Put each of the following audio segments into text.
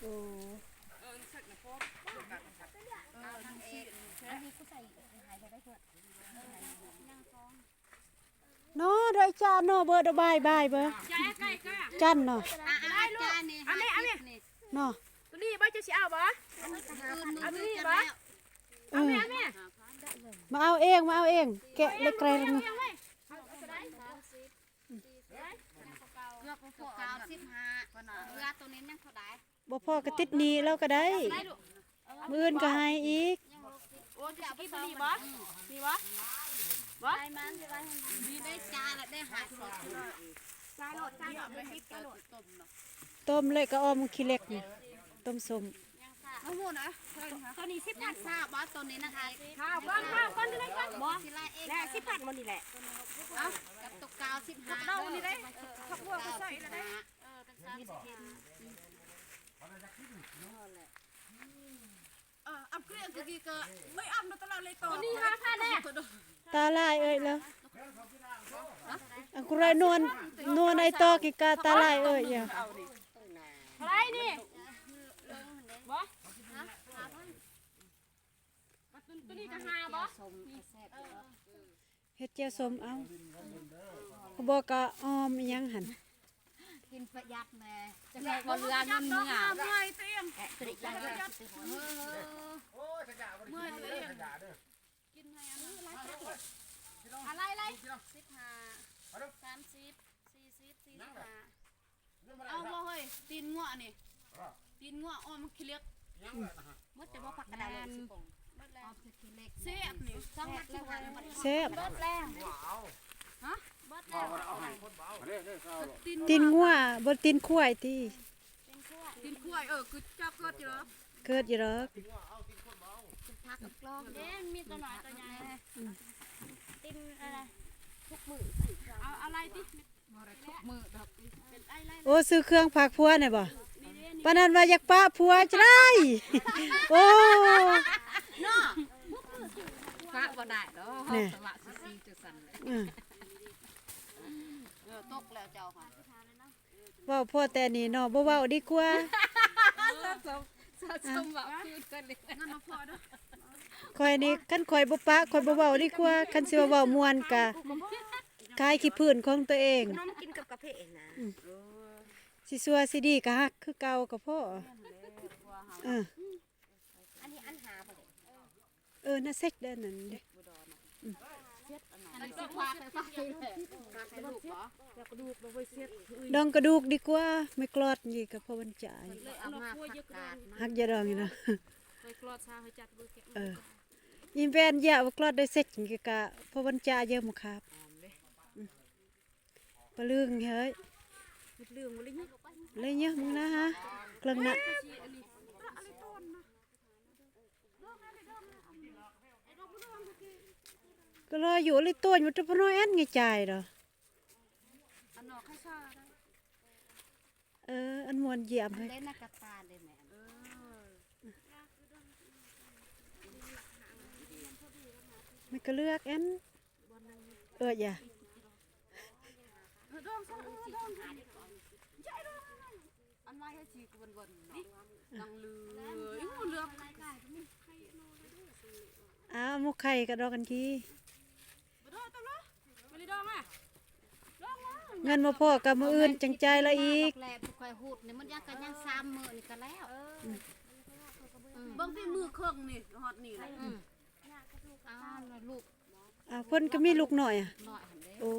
ໂອ້ ເອີ ເຊັດນະໂພດ ເອີ ນາງເອກ ອັນນີ້ກູໃສ່ຫາຍໄປໄດ້ເພິ່ນ ເນາະ ໄດ້ຈານເນາະ ເບີດບາຍບາຍເບີ ຈານເນາະ ອ່າ ອ່າ ຈານນີ້ ອັນນີ້ ອັນນີ້ ຫ້າສິບນີ້ ເນາະ ໂຕນີ້ບໍ່ ເຈົ້າຊິເອົາບໍ່? ມື້ອື່ນ ມື້ອື່ນ ເອົາແມ່ ເອີ ເອົາແມ່ ມາເອົາເອງ ມາເອົາເອງ ແກະເລັກແກະນ້ອຍ ເກືອບບໍ່ພໍ ສິບຫ້າ ເຫຼືອໂຕນີ້ຍັງເທົ່າໃດ? ບໍ່ພໍກໍຕິດໜີ້ລາວກໍໄດ້ ມື້ອື່ນກໍໃຫ້ອີກ ໂອ້ ຈະເອົາໄປຊື້ນີ້ບໍ່? ນີ້ບໍ່? ບໍ່? ໄດ້ມາ ນີ້ໄດ້ຈານລະ ໄດ້ຫ້າສິບ ຈ່າຍໂລດ ຈ່າຍໂລດ ໄປເຮັດ ຈ່າຍໂລດ ຕົ້ມເລີຍກໍອອມຂີ້ເຫຼັກນີ້ ຕົ້ມສົ້ມ ມະມ່ວງນະ ໂຕນີ້ສິບພັນ ຊາວບໍ່? ໂຕນີ້ນະ ຊາວກ່ອນ ຊາວກ່ອນ ຊິໄລ່ກ່ອນ ບໍ່ ຊິໄລ່ເອງ ແລະ ສິບພັນ ໝົດນີ້ແຫຼະ ເອົາ ກັບໂຕເກົ່າ ສິບຫ້າ ເອົານີ້ເດ້ ເອີ ຜັກບົວກໍໃສ່ແລ້ວເດ້ ເອີ ກັນສາມສິບ ເອີ ອັບເກຣດຄືກີກະ ເອີຍ ອັບນະຕະຫຼາດເລີຍ ໂຕນີ້ຫ້າພັນແດ່ ຕາລາຍເອີຍເລີຍ ອັນກູໄລນວນ ນວນໄອຕອກກິກະຕາລາຍເອີຍ ເທົ່າໃດນີ້? ບໍ່ ໂຕນີ້ກະຫ້າບໍ່? ເຮັດແຈ່ວສົ້ມເອົາ ບໍ່ກະອອມອີ່ຫຍັງຫັ້ນ ກິນປະຢັດແດ່ ຈັ່ງໃດບໍ່ເຫຼືອເງິນເມືອ ເມື່ອຍຕົວເອງ ເມື່ອຍຕົວເອງ ກິນໃຫ້ອັນນັ້ນ ອາໄລ່ໄລ່ ສິບຫ້າ ສາມສິບ ສີ່ສິບ ສີ່ສິບຫ້າ ເອົາບໍ່ເຮີ້ຍ ຕີນງົວນີ້ ຕີນງົວອອມຂີ້ເຫຼັກ ໝົດແຕ່ບໍ່ ຜັກກະດາວ ເລີຍ ໝົດແລ້ວ ແຊບນີ້ ແຊບ ໝົດແລ້ວ ຮະ ໝົດແລ້ວ ຕີນງົວ ບໍ່ ຕີນຄວາຍຕິ ຕີນຄວາຍ ເອີ ຄືເຈົ້າເກີດຢູ່ດອກ ເກີດຢູ່ດອກ ເດ້ ມີຕົວນ້ອຍຕົວໃຫຍ່ ອືມ ຕີນອະໄລ ທຸກມື້ ເອົາ ເອົາໄລ່ຕິ ບໍ່ໄດ້ທຸກມື້ດອກ ໂອ້ ຊື້ເຄື່ອງຝາກຜົວນີ້ບໍ່? ປານນັ້ນວ່າຢາກປະຜົວຈະໄດ້ ໂອ້ ເນາະ ປະບໍ່ໄດ້ດອກ ແນ່ ສະວະຊິຊີ້ຈັ່ງຊັ້ນແຫຼະ ອືມ ເອີ ຕົກແລ້ວເຈົ້າ ເວົ້າພໍແຕ່ນີ້ເນາະ ບໍ່ເວົ້າດີກວ່າ ສະສົມ ສະສົມເວົ້າຄືນກັນເລີຍ ເງິນມາພໍເດີ ຂ້ອຍນີ້ ຄັນຂ້ອຍບໍ່ປະ ຂ້ອຍບໍ່ເວົ້າດີກວ່າ ຄັນຊິວ່າເວົ້າມ່ວນກະ ຂາຍຂີ້ພື້ນຂອງໂຕເອງ ຂະໜົມກິນກັບກາເຟນະ ອືມ ຊິຊົ່ວຊິດີກໍຮັກຄືເກົ່າກໍພໍ ເອີ ອັນນີ້ອັນຫາບໍ່ເດ້ ເອີ ນະເຊັກເດີ ນັ້ນເດ້ ອືມ ອັນນີ້ຊິພາໄປຝາກໃຫ້ລູກບໍ່? ດອງກະດູກດີກວ່າ ແມ່ກລອດນີ້ກໍພໍວັນຈາຍ ເລີຍເອົາມາຜັກກາດ ຮັກຢາດອງນີ້ເນາະ ໄປກລອດຊາໃຫ້ຈັດເບິ່ງ ເອີ ອີແບນຢາວ່າກລອດໄດ້ເຊັກ ກະພໍວັນຈາເຢີມຄາບ ອືມ ປະລຶງເຮີ້ຍ ເຮັດເລື່ອງບໍ່ເລີຍ ເລີຍເຍາະມຶງນະ ເຄື່ອງນະ ກໍລອຢູ່ເລີຍ ໂຕນຢູ່ແຕ່ພະນ້ອຍອັນງະຈາຍດອກ ອັນນອກໃຫ້ຊາໄດ້ ເອີ ອັນມ່ວນຢ້ຽມເຮີ້ຍ ເດ້ນະກະຕາເດ້ແມ່ ເອີ ມັນກໍເລືອກອັນ ເອີ ຢ່າ ເອີ ດອງ ເອີ ດອງ ອັນວ່າເຮັດສີກະເວີນໆເນາະ ນັ່ງເລືອກ ເລືອກ ອ້າວ ໝົກໄຂ່ກະດອກອັນກີ ບໍ່ໄດ້ ຕ້ອງເນາະ ບໍ່ໄດ້ດອງອະ ເງິນບໍ່ພໍກະມື້ອື່ນຈັ່ງຈ່າຍລະອີກ ແລະ ຜູ້ຂ້ອຍຫູດນີ້ມັນຍັງກະຍັງສາມມື້ນີ້ກະແລ້ວ ເອີ ເບິ່ງຕິ ມື້ເຄິ່ງນີ້ຮອດນີ້ແຫຼະ ອືມ ອ້າວ ລູກ ອ້າວ ເພິ່ນກໍມີລູກນ້ອຍອະ ນ້ອຍຫັ້ນເດ້ ໂອ້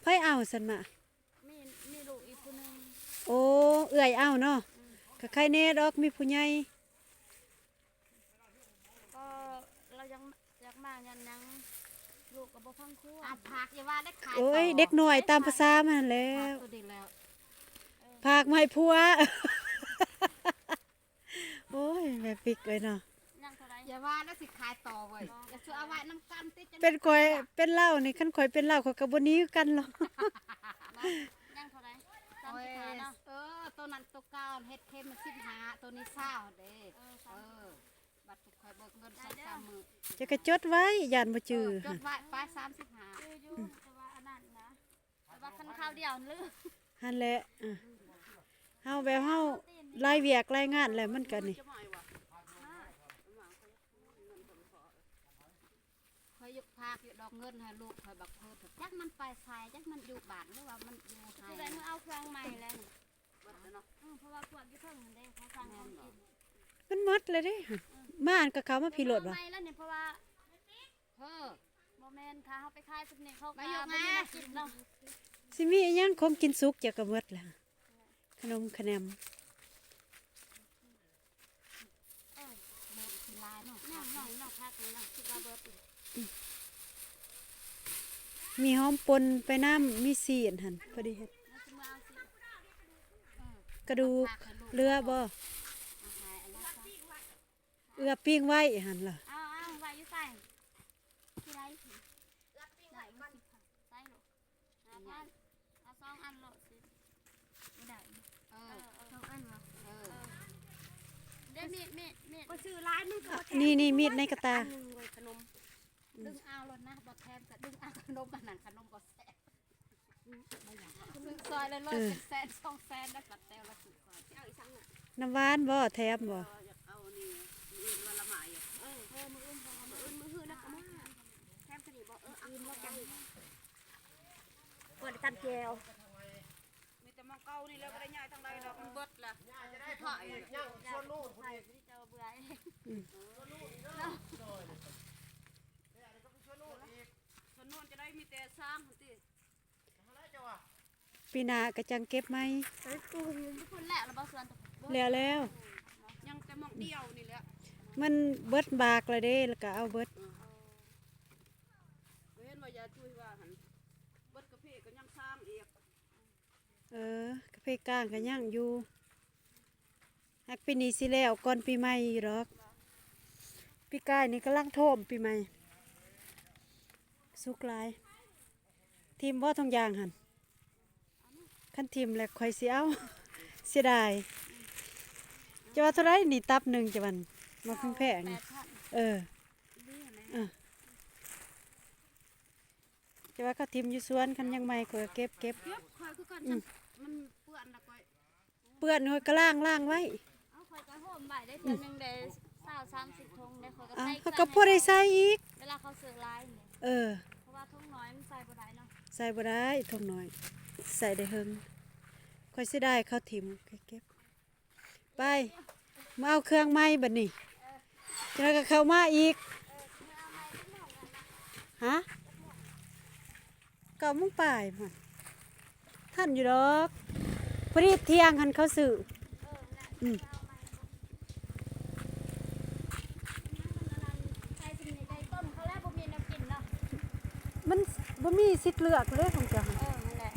ໃຜເອົາຊັ້ນມາ ມີ ມີລູກອີກຜູ້ໜຶ່ງ ໂອ້ ເອື້ອຍເອົາເນາະ ອືມ ກະໄຄແນ່ດອກ ມີຜູ້ໃຫຍ່ ກໍລາວຍັງ ຢາກມາຍ້ອນຫຍັງ ລູກກໍບໍ່ຟັງຄວາມ ອ່າ ຝາກຢ່າວ່າໄດ້ຂາຍ ໂອ້ຍ ຕໍ່ ເດັກນ້ອຍຕາມພາສາມັນຫັ້ນແຫຼ້ວ ຝາກໂຕນີ້ແລ້ວ ເອີ ຝາກມາໃຫ້ຜົວ ໂອ້ຍ ແມ່ປິກເອີຍເນາະ ຍັງເທົ່າໃດ ຢ່າວ່າແລ້ວຊິຂາຍຕໍ່ເວີຍ ຢ່າຊວນເອົາໄວ້ນຳກັນຕິ ເປັນຂ້ອຍເປັນລາວນີ້ ຄັນຂ້ອຍເປັນລາວ ຂ້ອຍກໍບໍ່ໜີຄືກັນຫຼອກ ຍັງເທົ່າໃດ ສາມສິບຫ້າເນາະ ໂອ້ຍ ເອີ ໂຕນັ້ນໂຕເກົ່າເຮັດເຂັມສິບຫ້າ ໂຕນີ້ຊາວເດ້ ເອີ ເອີ ບັດຂ້ອຍເບີກເງິນສອງສາມມື້ ຈະກະຈົດໄວ້ ຢ້ານບໍ່ຈື່ ເອີ ຈົດໄວ້ ໄປ ສາມສິບຫ້າ ແຕ່ວ່າອັນນັ້ນນະ ແຕ່ວ່າຄັນຄາວດຽວຫັ້ນລືມ ຫັ້ນແຫຼະ ເຮົາແບບເຮົາ ຫຼາຍວຽກຫຼາຍງານແລ້ວ ມັນກໍນີ້ ຂ້ອຍຢາກຝາກຢູ່ດອກເງິນໃຫ້ລູກຂ້ອຍບັກເພີດ ຈັກມັນໄປໃສ ຈັກມັນຢູ່ບ້ານ ຫຼືວ່າມັນຢູ່ໃຫ້ ຊິໄດ້ມາເອົາເຄື່ອງໃໝ່ແລ້ວນີ້ ເບິດແລ້ວເນາະ ເອີ ເພາະວ່າພວກຢູ່ເທິງຫັ້ນເດ້ ເຂົາສັ່ງຂອງກິນ ມັນໝົດແລ້ວເດ້ ມາອັນກໍເຂົ້າມາພີ້ໂລດວ່າ ໃໝ່ແລ້ວນີ້ ເພາະວ່າ ເອີ ບໍ່ແມ່ນ ຖ້າເຮົາໄປຂາຍຊຸມນີ້ ເຂົາກໍບໍ່ມີແນວກິນເນາະ ຊິມີອີ່ຫຍັງ ຂອງກິນສຸກເຈົ້າກໍໝົດແລ້ວ ຂະໜົມຂະແໜມ ເອີ ເລີ່ມຊິຫຼາຍເນາະ ນ້ອງໆ ເນາະ ຜັກນີ້ເນາະ ຄິດວ່າເບິດ ມີຫອມປົ່ນໄປນຳ ມີຊີ້ນຫັ້ນ ພໍດີເຮັດ ແລ້ວຊິມາເອົາຊີ້ນ ເອີ ກະດູກ ຜັກໃຫ້ລູກ ເຫຼືອບໍ່ ເອົາໃຫ້ອັນນັ້ນຊະ ເອື້ອປີ້ງໄວ້ຫັ້ນລະ ເອົາ ເອົາໄວ້ຢູ່ໃສ ທີ່ໃດ ເອື້ອປີ້ງໄວ້ກ່ອນ ໃສ່ລູກ ຫ້າພັນ ເອົາສອງອັນໂລດຊິ ບໍ່ໄດ້ ເອີ ເອີ ເອີ ສອງອັນບໍ່ ເອີ ເອີ ເດ້ ມີດ ມີດ ມີດ ຂ້ອຍຊື້ຫຼາຍມັນກໍບໍ່ແຖມ ນີ້ ນີ້ ມີດໃນກະຕ່າ ອັນໜຶ່ງເວີຍ ຂະໜົມ ອືມ ດຶງເອົາໂລດນະ ບໍ່ແຖມກໍດຶງເອົາຂະໜົມ ອັນນັ້ນຂະໜົມບໍ່ແຊບ ຊື້ຊອຍລະຮ້ອຍ ເອີ ເປັນແສນສອງແສນ ແລ້ວກໍແຕ່ລະຊື້ຊອຍ ຊິເອົາອີ່ຫຍັງນະ ນ້ຳຫວານບໍ່ ແຖມບໍ່ ເອີ ຢາກເອົານີ້ ມື້ອື່ນວັນລະໝາກ ເອີ ເອີ ມື້ອື່ນ ມື້ອື່ນ ມື້ຮືນນະກໍມາ ແຖມຕົວນີ້ບໍ່ ເອີ ເອົາ ອື່ນແລ້ວກັນ ບໍ່ໄດ້ຕຳແຈ່ວ ມີແຕ່ໝ່ອງເກົ່ານີ້ແຫຼະ ບໍ່ໄດ້ຍ້າຍທາງໃດດອກ ມັນເບິດລະ ສຸດທ້າຍ ຍັງຊວນໂນ້ນພຸ້ນອີກ ເຈົ້າເບື່ອເອງ ອືມ ຊວນໂນ້ນອີກ ຊວນໂນ້ນຈະໄດ້ມີແຕ່ຊ້າງພຸ້ນຕິ ປີໜ້າກໍຈັ່ງເກັບໃໝ່ ເອີ ພຸ້ນແລ້ວລະບໍ່ ສວນ ແລ້ວແລ້ວ ຍັງແຕ່ໝ່ອງດຽວນີ້ແຫຼະ ມັນເບິດໝາກລະເດ້ ແລ້ວກໍເອົາເບິດ ເອີ ເຫັນວ່າຢາຈຸ້ຍວ່າຫັ້ນ ເບິດກາເຟກໍຍັງສ້າງອີກ ເອີ ກາເຟກາງກໍຍັງຢູ່ ຫາກປີນີ້ຊິແລ້ວກ່ອນປີໃໝ່ຢູ່ດອກ ປີກາຍນີ້ກຳລັງໂທມປີໃໝ່ ສຸກຫຼາຍ ຖິ້ມບໍ່ ຖົງຢາງຫັ້ນ ຄັນຖິ້ມແລ້ວຂ້ອຍຊິເອົາ ເສຍດາຍ ຈະວ່າເທົ່າໃດນີ້ ຕັບໜຶ່ງ ຈະວ່າ ມາແພງໆ ແປດພັນ ເອີ ເອີ ຈະວ່າເຂົາຖິ້ມຢູ່ສວນ ຄັນຍັງໃໝ່ຂ້ອຍກໍເກັບ ເກັບ ເກັບ ຂ້ອຍຄືກັນ ອືມ ມັນເປື້ອນລະຂ້ອຍ ເປື້ອນຂ້ອຍກໍລ້າງ ລ້າງໄວ້ ເອົາ ຂ້ອຍກໍໂຮມໄວ້ໄດ້ ເທື່ອໜຶ່ງໄດ້ຊາວສາມສິບຖົງເດ້ ຂ້ອຍກໍ ເອົາ ໃສ່ ເຂົາກໍພໍໄດ້ໃສ່ອີກ ເວລາເຂົາຊື້ຫຼາຍນີ້ ເອີ ເພາະວ່າຖົງນ້ອຍມັນໃສ່ບໍ່ໄດ້ເນາະ ໃສ່ບໍ່ໄດ້ ຖົງນ້ອຍ ໃສ່ໄດ້ເຫິງ ຂ້ອຍເສຍດາຍເຂົາຖິ້ມ ຂ້ອຍເກັບ ໄປ ມາເອົາເຄື່ອງໃໝ່ບັດນີ້ ເອີ ຈັ່ງໃດກໍເຂົ້າມາອີກ ເອີ ຊິມາເອົາໃໝ່ຈັກໂມງຫັ້ນນະ ຮະ ເກົ້າໂມງປາຍພຸ້ນ ທັນຢູ່ດອກ ພໍດີທ່ຽງຫັ້ນເຂົາຊື້ ເອີ ນັ້ນ ອືມ ໃສ່ຊິໄດ້ຕົ້ມເຂົາແລ້ວ ບໍ່ມີແນວກິນເນາະ ມັນບໍ່ມີສິດເລືອກເລີຍຂອງເຈົ້າ ເອີ ຫັ້ນແຫຼະ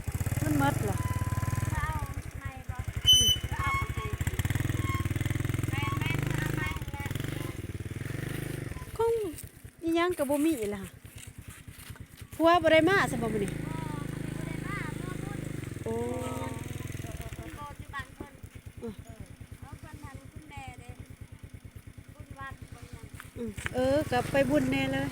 ມັນໝົດລະ ເອົາໃໝ່ບໍ່ ເອົາໃໝ່ ແມ່ນໆ ເອົາໃໝ່ແຫຼະ ຂອງ ອີ່ຫຍັງກໍບໍ່ມີລະ ຜົວບໍ່ໄດ້ມາຊະບໍ່ມື້ນີ້ ບໍ່ ບໍ່ໄດ້ມາ ເມືອບຸນ ໂອ້ ເພິ່ນບໍ່ຢູ່ບ້ານເພິ່ນ ອື ເອີ ເພິ່ນຫັ້ນຄຸນແມ່ເດ້ ບຸນວັດ ບຸນຫຍັງ ອື ເອີ ກໍໄປບຸນແດ່ເລີຍ